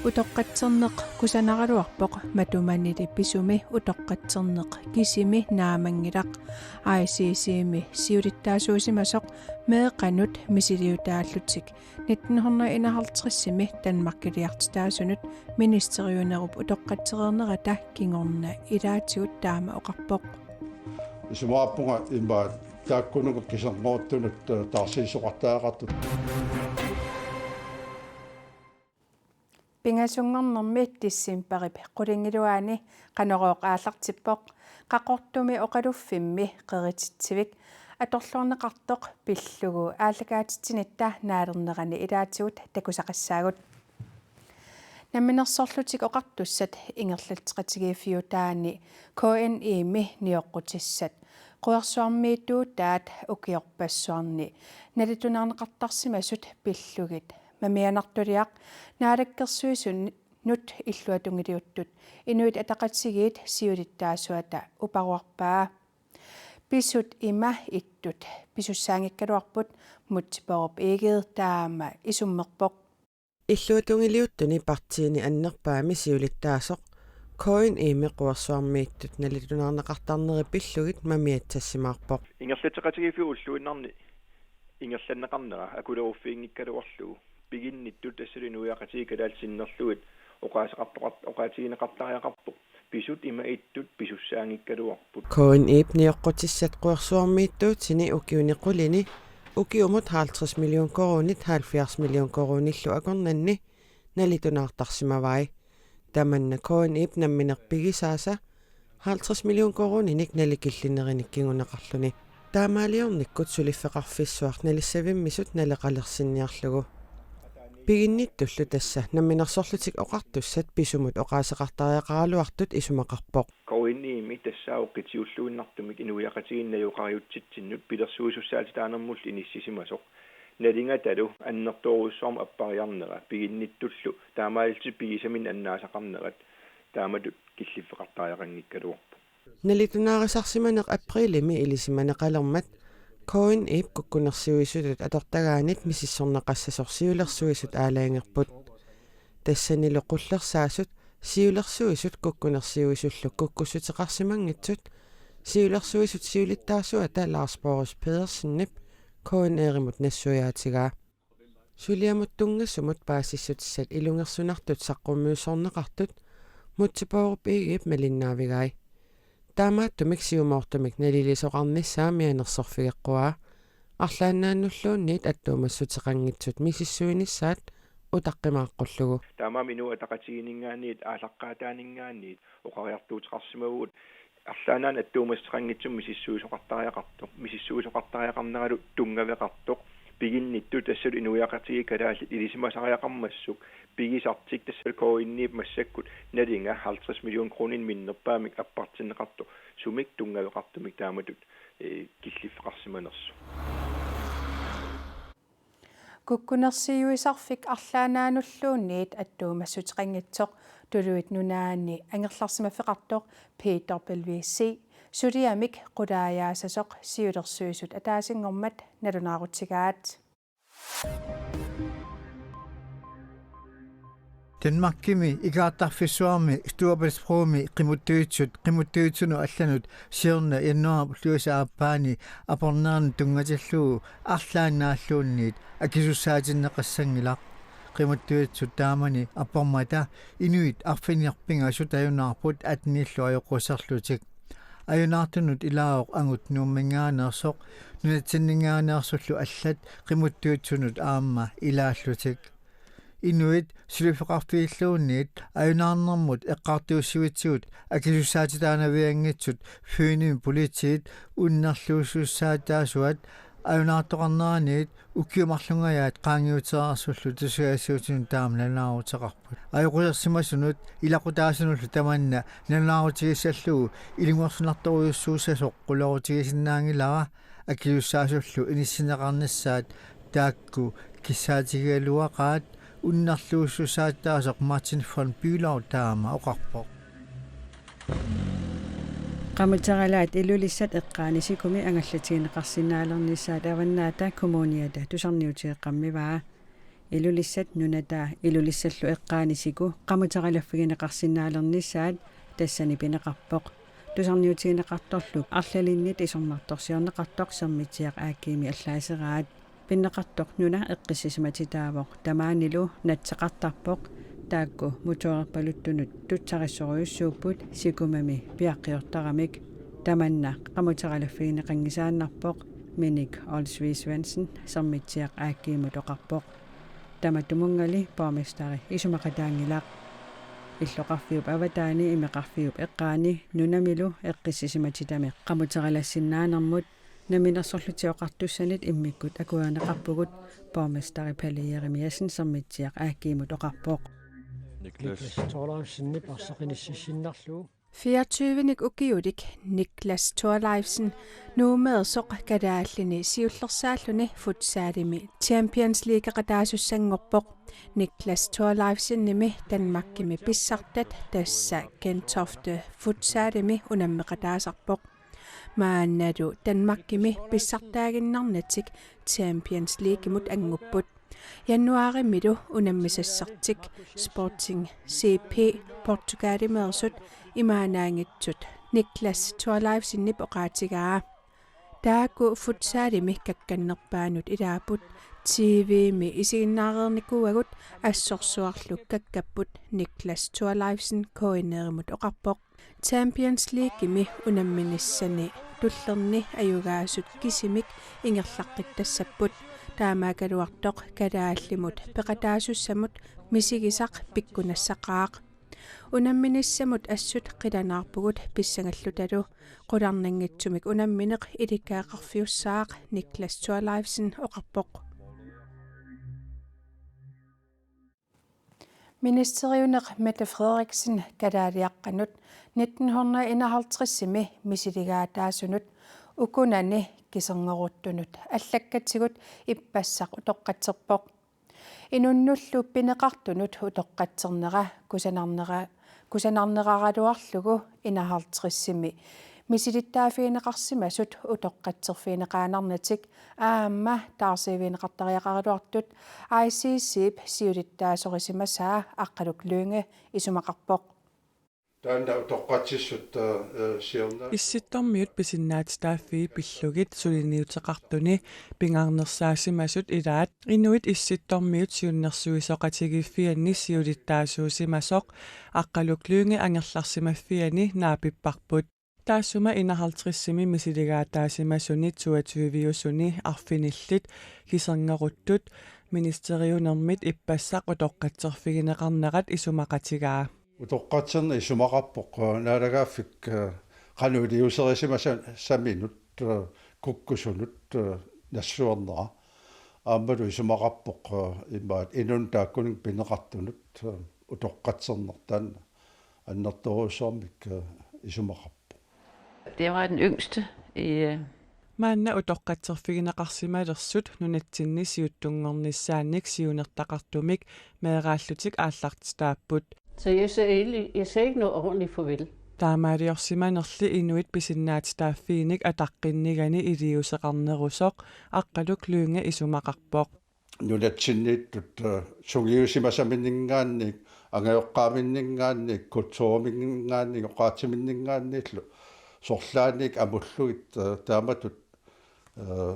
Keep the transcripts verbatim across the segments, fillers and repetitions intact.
Utoqqatserneq kusanaraluarpoq matumanili pisumi utoqqatserneq kisimi naamanngilaq. I C C-mi siulittaasuusimasoq meeqqanut misiliutaallutik nitten hundrede enoghalvtreds-imi Danmarkiliartitaasunut ministeriunerup utoqqatsereernerata kingorna ilaatigut taama oqarpoq. Isumaqarpunga ima taakkununnga kiserngortunut taarsiisoqartariaqartut. Pingasunngornermi decembarip qulingiluaani Qanorooq aallartippoq. Qaqortumi oqaluffimmi qerititsivik atorluarneqartoq pillugu aallakaatitsinitta naalernerani ilaatigut takusaqassaagut. Namminersorlutik Oqartussat ingerlatseqatigiiffiutaani K N I-mi nioqqutissat quersuarmiittuutaat ukiorpassuarni nalitunaarneqartarsimasut pillugit Mamianartuliaq Naalakkersuisunut illuatungiliuttut Inuit Ataqatigiit siulittaasuata uparuarpaa. Pisut ima ittut pisussaanngikkaluarput, Múte Bourup Egede taama isummerpoq. Illuatungiliuttuni partiini annerpaami siulittaasoq K N I-mi quersuarmiittut nalitunaarneqartarneri pillugit mamiatsassimaarpoq. Ingerlatseqatigiiffiup ulluinnarni ingerlanneqarnera akuleruffiginngikkaluarlugu piginnittut tassalu inuiaqatigiit kalaallit sinnerlugit oqaaseqartoqart-, oqaatigineqartariaqarpoq. Pisut ima ittut pisussaanngikkaluarput. K N I-p nioqqutissat quersuarmiittuutini ukiuni qulini ukiumut halvtreds million koruunit halvfjerds million koruunillu akornanni nalitunaartarsimavai. Tamanna K N I-p nammineq pigisaasa halvtreds million koruuninik nalikillinerinik kinguneqarluni. Taamaaliornikkut suliffeqarfissuaq nalissavimmisut naleqalersinniarlugu. Piginnittullu tassa Namminersorlutik Oqartussat pisumut oqaaseqartariaqaraluartut isumaqarpoq. K N I-mi tassaavoq qitiulluinnartumik inuiaqatigiinni najugaqariutsitsinnut pilersuisussaatitaanermullu inissisimasoq. Nalingatalu annertoorujussuarmik appariarnera piginnittullu taamaalillutik pigisaminnik annaasaqarnerat taamatut killiffeqartariaqanngikkaluarpoq. Nalitunaarisarsimaneq aprilimi ilisimaneqalermat K N I-p kukkunersiuisutut atortagaanit misissorneqassasoq siulersuisut aalajangerput. Tassanilu qullersaasut siulersuisut kukkunersiuisullu kukkussuteqarsimanngitsut siulersuisut siulittaasuata Lars Boris Pedersenip K N R-imut nassuiaatigaa. Suliamut tunngasumut paasissutissat ilungersunartut saqqummiussorneqartut Múte Bourup Egedep malinnaavigai. Taamaattumik siumoortumik naliliisoqarnissaa mianersorfigeqquaa. Arlaannaannulluunniit attuumassuteqanngitsut misissuinissaat utaqqimaaqqullugu. Taamaammat Inuit Ataqatigiinninngaanniit aallaqqaataaninngaanniit oqariartuuteqarsimavugut arlaannaanut attuumassuteqanngitsumik misissuisoqartariaqartoq, misissuisoqartariaqarneralu tunngaveqartoq, piginnittut tassalu inuiaqatigiit kalaallit ilisimasariaqarmassuk, pigisartik tassalu K N I-p massakkut nalinga halvtreds million koruuninik minnerpaamik appartinneqartoq, sumik tunngaveqartumik taamatut, eh, killiffeqarsimanersoq. Kukkunersiuisarfik arlaannaannulluunniit attuumassuteqanngitsoq Tuluit Nunaanni angerlarsimaffeqartoq P W C suliamik qulaajaasasoq siulersuisut ataasinngormat nalunaarutigaat. Danmarkimi ikaartarfissuarmi Storebæltsbromi qimuttuitsut qimuttuitsunut allanut siorna januaarip ulluisa aappaani aporneranut tunngatillugu arlaannaalluunniit akisussaatinneqassanngilaq. Qimuttuitsut taamani apormata inuit arfineq-pingasut ajunaarput attenillu ajoquserlutik. Ajunaartunut ilaavoq angut Nuumminngaanneersoq, nunatsinninngaanneersullu allat qimuttuitsunut aamma ilaallutik. Inuit suliffeqarfiilluunniit ajunaarnermut eqqartuussivitsigut akisussaatitaanavianngitsut Fynimi politiit unnerluussussaataasuat ajunaartoqarneraniit ukiut marlungajaat qaangiutereersullu tusagassiuutinut taama nalunaaruteqarput. Ajoqusersimasunut ilaqutaasunullu tamanna nalunaarutigissallugit ilungersunartorujussuussasoq qulerutigisinnaanngilara, akisussaasullu inissinneqarnissaat taakku kissaatigigaluaqaat, unnerluussussaatitaasoq Martin von Bülow taama oqarpoq. Qamuteralaat Ilulissat eqqaani sikumi angallatigineqarsinnaalernissaat Avannaata Kommuniata tusarniutigeqqammivaa. Ilulissat nunataa Ilulissallu eqqaani siku qamuteralaffigineqarsinnaalernissaat tassani pineqarpoq. Tusarniutigineqartorlu arlalinnit isornartorsiorneqartoq Sermitsiaq A G-mi allaaseraat. Pineqartoq nuna eqqissisimatitaavoq, tamaanilu natseqartarpoq, taakku motoorerpaluttunut tutsarissorujussuupput sikumami piaqqiortaramik. Tamanna qamuteralaffigineqanngisaannarpoq, Minik Olsvig Svendsen Sermitsiaq A G-mut oqarpoq. Tamatumunngali borgmesteri isumaqataanngilaq. Illoqarfiup avataani imeqarfiup eqqaani nunamilu eqqissisimatitami qamuteralassinnaanermut Namminersorlutik Oqartussanit immikkut akuerineqarpugut, borgmesteri Palle Jeremiassen Sermitsiaq A G-mut oqarpoq. Niklas. Niklas Thorleifsenip arsaq inississinnarlugu. Fireogtyvenik ukiulik Niklas Thorleifsen Nuummeersoq kalaallini siullersaalluni futsalimi Champions Leagueqataasussanngorpoq. Niklas Thorleifsenimi Danmarkimi pissartat, tassa Gentofte Futsalimi, unammeqataasarpoq. Maannalu Danmarkimi pissartaaginnarnatik Champions Leaguemut anngupput. Januaarimilu unammisassartik Sporting C P Portugalimeersut imaannaanngitsut Niklas Thorleifsenip oqaatigaa. Taakku futsalimi kakkannerpaanut ilaapput. T V-mi isiginnaareernikuuagut assorsuarlu kakkapput, Niklas Thorleifsen K N R-imut oqarpoq. Champions Leaguemi unamminissani tullerni ajugaasut kisimik ingerlaqqittassapput. Taamaakkaluartoq kalaallimut peqataasussamut misigisaq pikkunassaqaaq. Unamminissamut assut qilanaarpugut pissangallutalu. Qularnanngitsumik unammineq ilikkagaqarfiussaaq, Niklas Thorleifsen oqarpoq. Ministeriuneq Mette Frederiksen kalaaliaqqanut nitten hundrede enoghalvtredsimi misiligaataasunut ukunani kiserngeruttunut allakkatigut ippassaq utoqqatserpoq. Inunnullu pineqartunut utoqqatsernera kusanarnera-, kusanarneraraluarlugu enoghalvtredsimi misilittaaffigineqarsimasut utoqqatserfigineqaannarnatik aamma taarsiivigineqartariaqaraluartut I C C-p siulittaasorisimasaa Aqqaluk Lynge isumaqarpoq. Taanna utoqqatsissut, eh, siorna. Issittormiut pisinnaatitaaffii pillugit suliniuteqartuni pingaarnersaasimasut ilaat inuit issittormiut siunnersuisoqatigiiffianni siulittaasuusimasoq Aqqaluk Lynge angerlarsimaffiani naapipparput. Taassuma enoghalvtredsimi misiligaataasimasuni toogtyveusuni arfinillit kiserngeruttut ministeriunermit ippassaq utoqqatserfigineqarnerat isumaqatigaa. Utoqqatserneq isumaqarpoq, eh, naalagaaffik, eh, qanoq iliuuserisimasaminut, eh, kukkusunut, eh, nassuernera. Aammalu isumaqarpoq, eh, imaat inunnut taakkununnga pineqartunut, eh, utoqqatserneq taanna annertoorujussuarmik, eh, isumaqarpoq. Det var den yngste i, øh, Maanna utoqqatserfigineqarsimalersut nunatsinni siuttunngornissaannik siunertaqartumik meeraallutik aallartitaapput. Så jeg sagde egentlig, jeg sagde ikke noget ordentligt farvel. Taamaaliorsimanerli inuit pisinnaatitaaffiinik ataqqinnigani iliuuseqarnerusoq Aqqaluk Lynge isumaqarpoq. Nunatsinniittut, eh, sungiusimasaminninngaanniit, angajoqqaaminninngaanniit, kulturiminngaanniit, oqaatsiminninngaanniillu sorlaannik amullugit, eh, taamatut, eh,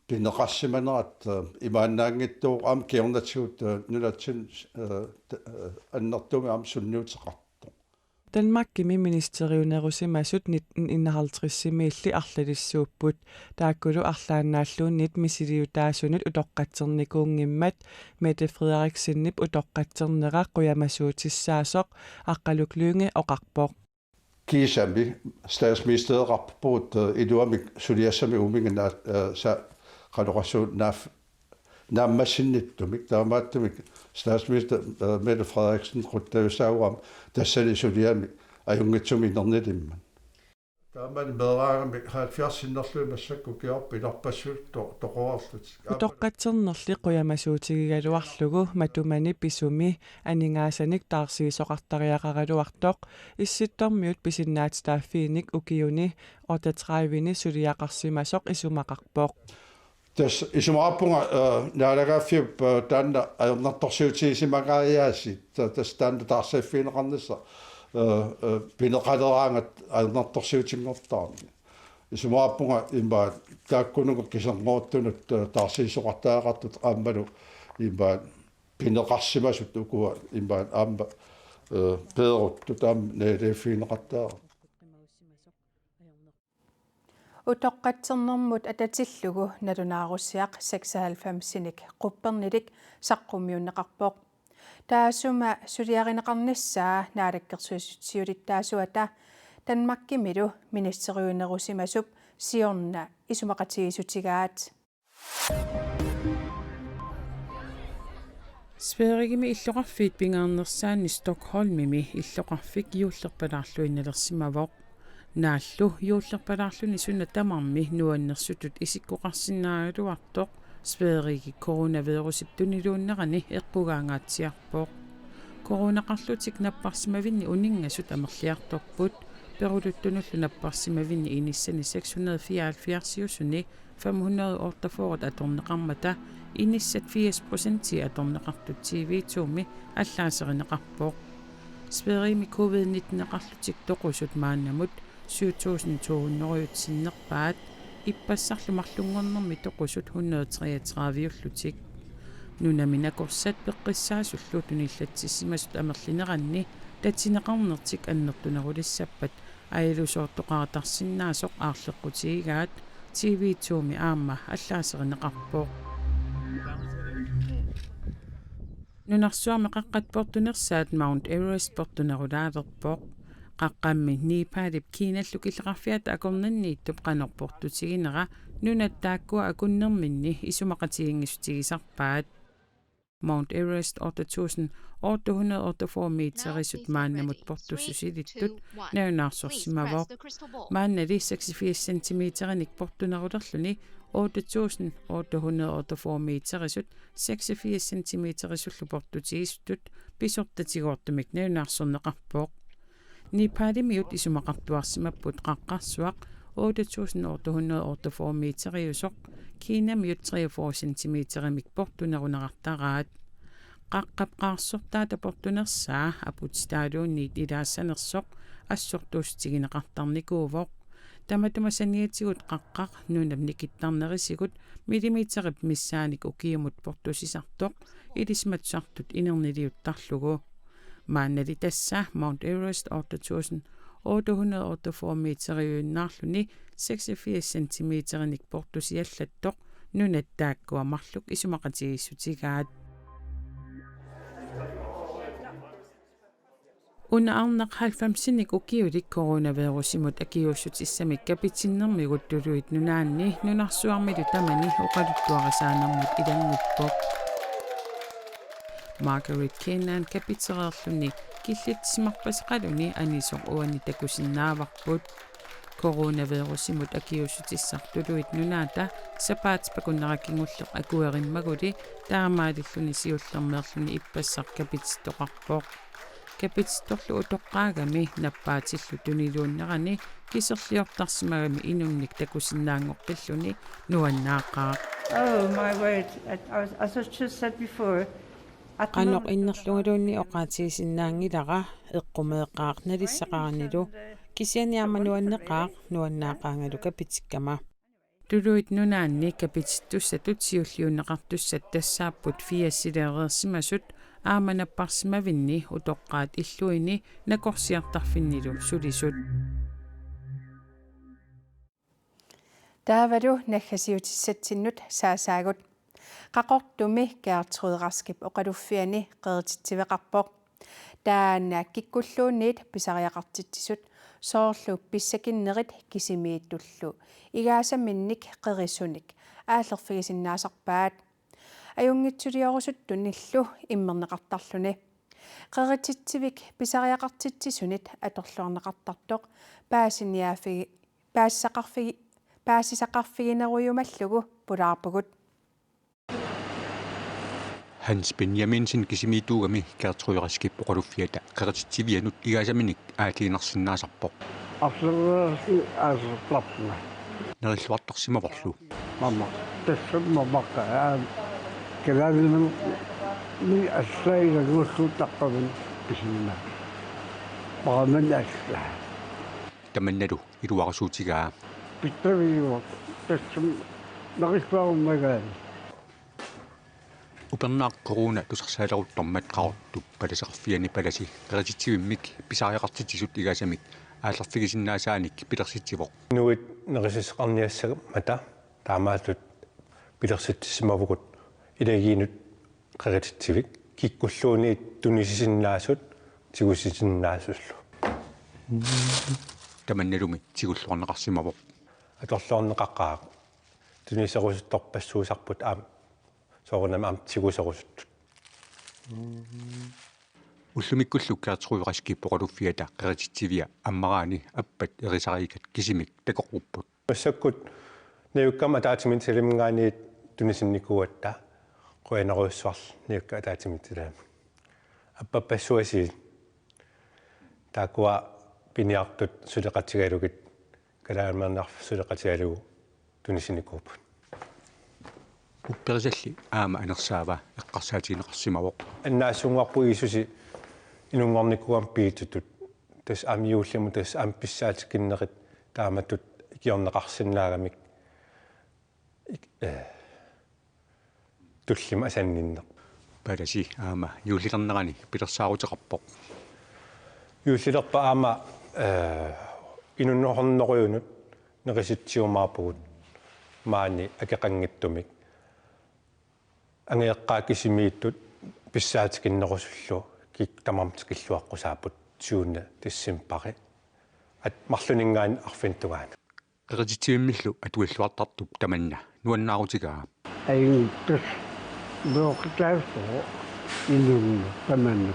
pineqarsimanerat, eh, imaannaanngitsoq aamma kingornatigut, eh, nunatsinni, eh, t-, eh, annertuumik aamma sunniuteqartoq. Danmarkimi ministeriunerusimasut nitten enoghalvtredsimiilli arlalissuupput. Taakkulu arlaannaalluunniit misiliutaasunut utoqqatsernikuunngimmat Mette Frederiksenip utoqqatsernera qujamasuutissaasoq Aqqaluk Lynge oqarpoq. Kiisami statsministereqarpugut, eh, iluamik suliassamik uuminnga naa-, eh, sa-, qanoq oqassuunga naaf-, naammassinnittumik, taamaattumik statsminister, eh, Mette Frederiksen quttajussaaguam tassani suliami ajunngitsumik inernilimmat. Taamani meeraagami halvfjerds sinnerlugit massakkut ukiorput ilarpassui to-, toqorarlutik. Utoqqatsernerli qujamasuutigigaluarlugu matumani pisumi aningaasanik taarsiisoqartariaqaraluartoq Issittormiut pisinnaatitaaffiinik ukiuni otteogtredive-ni suliaqarsimasoq isumaqarpoq. Tassa isumaqarpunga, eh, naalagaaffiup, eh, taanna ajornartorsiutigisimagaasiit. Ta-, tassa taanna taarsiiffigineqarnissaq, eh, eh, pineqaleraangat ajornartorsiutinngortarami. Isumaqarpunga imaat taakkununnga kiserngortunut, eh, taarsiisoqartariaqartut aammalu imaat pineqarsimasut ukua imaat aamma, eh, peeruttut aamma naalagaaffigineqartariaqartut. Utoqqatsernermut atatillugu nalunaarusiaq seksoghalvfemsinik quppernilik saqqummiunneqarpoq. Taassuma suliarineqarnissaa naalakkersuisut siulittaasuata Danmarkimilu ministeriunerusimasup siorna isumaqatigiissutigaat. Sverigemi illoqarfiit pingaarnersaanni Stockholmimi illoqarfik juullerpalaarluinnalersimavoq. Naallu juullerpalaarluni suna tamarmi nuannersutut isikkoqarsinnaagaluartoq Sverige coronavirusip tuniluunnerani eqqugaangaatsiarpoq. Coronaqarlutik napparsimavinni uninngasut amerliartorput. Peruluttunullu napparsimavinni inissani seks hundrede fireoghalvfjerds-iusuni fem hundrede otteogfyrre atorneqarmata inissat firs procentii atorneqartut T V to-mi allaaserineqarpoq. Sverigemi covid nitten-eqarlutik toqusut maannamut syv tusind to hundrede sinnerpaat, ippassarlu marlunngornermi toqusut hundrede treogtredive-ullutik. Nunami nakorsat peqqissaasullu tunillatsissimasut amerlineranni tatineqarnertik annertunerulissappat ajalusoortoqartarsinnaasoq aarleqqutigigaat T V to-mi aamma allaaserineqarpoq. Nunarsuarmi qaqqat portunersaat Mount Everest portunerulaalerpoq. Qaqqammi Nepalip Kinallu killeqarfiata akornanniittup qanoq portutiginera nunat taakkua akunnerminni isumaqatigiinngissutigisarpaat. Mount Everest otte tusind otte hundrede otteogfyrre meterisut maannamut portussusilittut nalunaarsorsimavoq. Maannali seksogfirs centimeterinik portunerulerluni otte tusind otte hundrede otteogfyrre meterisut seksogfirs centimeterisullu portutigisutut pisortatigoortumik nalunaarsorneqarpoq. Nepalimiut isumaqartuarsimapput qaqqarsuaq otte tusind otte hundrede otteogfyrre meteriusoq, Kinamiut treogfyrre centimeterimik portunerunerartaraat. Qaqqap qaarsortaata portunersaa aputitaaluunniit ilaassanersoq assortuussutigineqartarnikuuvoq. Tamatuma saniatigut qaqqaq nunap nikittarnerisigut millimeterip missaanik ukiumut portusisartoq ilisimatusartut inerniliuttarlugu. Maannali tassa Mount Everest otte tusind otte hundrede otteogfyrre meteriujunnaarluni seksogfirs centimeterinik portusiallattoq nunat taakkua marluk isumaqatigiissutigaat. Una arnaq halvfemsinik ukiulik coronavirusimut akiuussutissamik kapitinnermigut Tuluit Nunaanni nunarsuarmilu tamani oqaluttuarisaanermut ilannguppoq. Margaret Keenan kapitereerluni killitsimarpasaqaluni anisoq uani takusinnaavarput. Coronavirusimut akiuussutissaq Tuluit Nunaata sapaatip akunnera kingulleq akuerimmaguli taamaalilluni siullermeerluni ippassaq kapitittoqarpoq. Kapitittorlu utoqqaagami nappaatillu tuniluunnerani kiserliortarsimagami inunnik takusinnaanngoqqilluni nuannaaqaaq. Oh, my word. I, I was, as I just said before, at the Qanoq moment innerlungaluunniit oqaatigisinnaanngilara, eqqumeeqaaq nalissaqaranilu, kisianni aamma nuanneqaaq, nuannaaqaangalu kapitikkama. Tuluit Nunaanni kapitittussatut siulliunneqartussat tassaapput fiasileereersimasut aamma napparsimavinni utoqqaat illuini nakorsiartarfinnilu sulisut. Taavalu naggasiutissatsinnut saasaagut. Qaqortumi Gertrud Raskip oqaluffiani qerititsiveqarpoq. Taanna kikkulluunniit pisariaqartitsisut soorlu pissakinnerit kisimiittullu igaasaminnik qerisunik aallerfigisinnaasarpaat. Ajunngitsuliorusuttunillu immerneqartarluni. Qerititsivik pisariaqartitsisunit atorluarneqartartoq paasiniaaffigi-, paasisaqarfigi-, paasisaqarfiginerujumallugu pulaarpugut. Hans Benjaminsen kisimiittuugami Gertrud Raskip oqaluffiata qeqatitsivianut igaasaminik aalliinnarsinnaasarpoq. Arlernersi aallertarpunga. Nerilluartarsimavorlu. Mama. Tassa mama aa. Kalaaliminermi alla ilanngullugit taqqavin pisinna. Paamani alla. Tamannalu iluarisuutigaa. Pitsaviuvoq. Tassami nerilluarummagaanni. Upernaaq corona tusarsaaleruttormat Qaqortup palaseqarfiani palasi qeqatitsivimmik pisariaqartitsisut igaasamik aallerfigisinnaasaanik pilersitsivoq. Inuit nerisassuseqarniassammata taamaattut pilersitsissimavugut ilagiinut qeqatitsivik kikkulluunniit tunisisinnaasut tigusisinnaasuullu. Tamannalumi tigulluarneqarsimavoq. Atorluarneqaqaaq tuniserusuttorpassuusarput aamma soorunami aamma tiguserusuttut. Ullumikkullu Gertrud Raskip oqaluffiata qeqatitsivia ammaraani appat erisariikkat kisimik takoqqupput. Massakkut najukkama ataatsimiititaliaminngaanniit tunisinnikuugatta qujanarujussuarlu najukkat ataatsimiititaliami. Appappassuasiit taakkua piniartut suleqatigalugit Kalaaliminerniarfiit suleqatigalugu tunisinnikuupput. Upperisalli aamma anersaava eqqarsaatigineqarsimavoq. Annaassunnguarput iisusi inunngornikuugami piitutut. Tassa aamma juullimut tassa aamma pissaatikinnerit taamatut ikiorneqarsinnaagamik. Ik-, eh, tulliani asanninneq. Palasi aamma juullilernerani pilersaaruteqarpoq. Juullilerpat aamma, eh, inunngornerujunut nerisitsiumaarpugut maani akeqanngitsumik. Angajoqqaat kisimiittut pissaatikinnerusullu kik-, tamarmik tikilluaqqusaapput syvende decembari. At marlunninngaanniit arfineq-tungaanut. Qeqatitsivimmillu atuilluartartup tamanna nuannaarutigaa. Ajunngitsoq nuoqitaasoq inunni tamanna.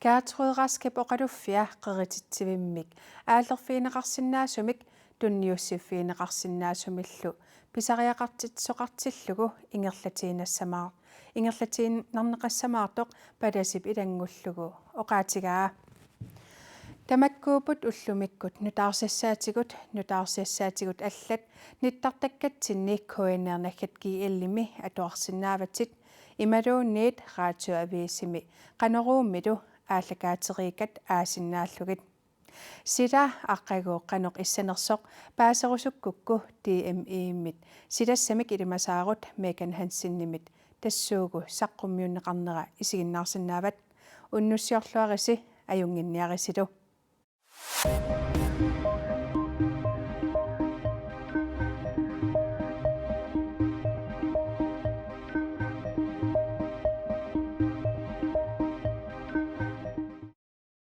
Gertrud Raskip oqaluffia qeqatitsivimmik aallerfigineqarsinnaasumik tunniussiffigineqarsinnaasumillu pisariaqartitsisoqartillugu ingerlatiinnassamaar-, ingerlatiinnarneqassamaartoq palasip ilanngullugu oqaatigaa. Tamakkuupput ullumikkut nutaarsiassaatigut, nutaarsiassaatigut allat nittartakkatsinni K N R naggat G L-imi atuarsinnaavatit imaluunniit Radioavisimi Qanoruummilu aallakaateriikkat aasinnaallugit. Sila aqagu qanoq issanersoq paaserusukkukku D M I-mit silassamik ilimasaarut Megan Hansenimit tassuugu saqqummiunneqarnera isiginnaarsinnaavat. Unnussiorluarisi ajunnginniarisilu.